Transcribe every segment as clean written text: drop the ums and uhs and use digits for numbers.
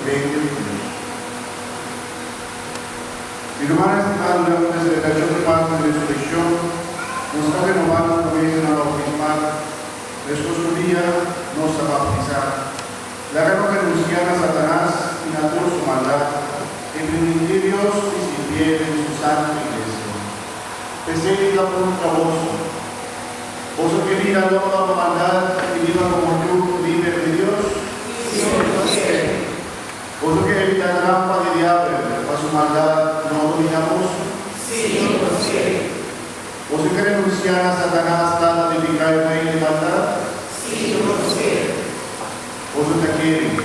presensia di Dios. Mi rumannan stimá, durante e selebrashon di Pasku di Resurekshon, nos ta renobá nos promesanan bautismal, meskos ku dia nos a bautisá. Laga nos renunsiá na Satanas i na tur su maldat, i primintí Dios di sirbié den su santu iglesia. P'esei mi ta puntra boso, Boso ke bira lomba pa maldat i biba komo yu liber di Dios? Sí, nos ke. Boso ke evitá trampa di diabel pa su maldat no dominá boso? Sí, nos ke. Boso ke renunsiá na Satanas, tata di piká i rei di maldat? Sí, nos ke. Boso ta kere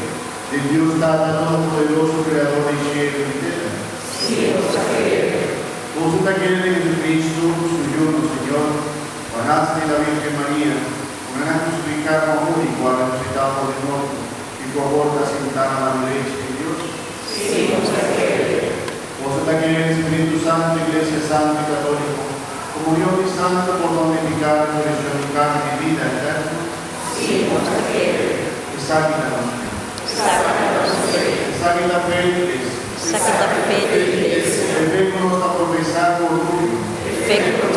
den Dios Tata Todopoderoso, Kreador di shelu i tera? Sí, nos ta kere. Boso ta kere den Jesucristo, su Yu, nos Señor, ku a nase di la Virgen Maria, ku nan a krusifiká ku amor i ku a resusitá for di morto, i ku awor ta sintá na mano derechi di Dios? Sí, nos ta kere. Boso ta kere den Spiritu Santu, Iglesia Santu i Katóliko, komunion di santu, pordon di piká, resurekshon di karni i bida eterno? Sí, nos ta kere. Esaki ta nos fe. Esaki ta nos fe. Esaki ta fe di Iglesia. Esaki ta fe di Iglesia. E fe ku nos ta profesá ku orguyo. E fe ku.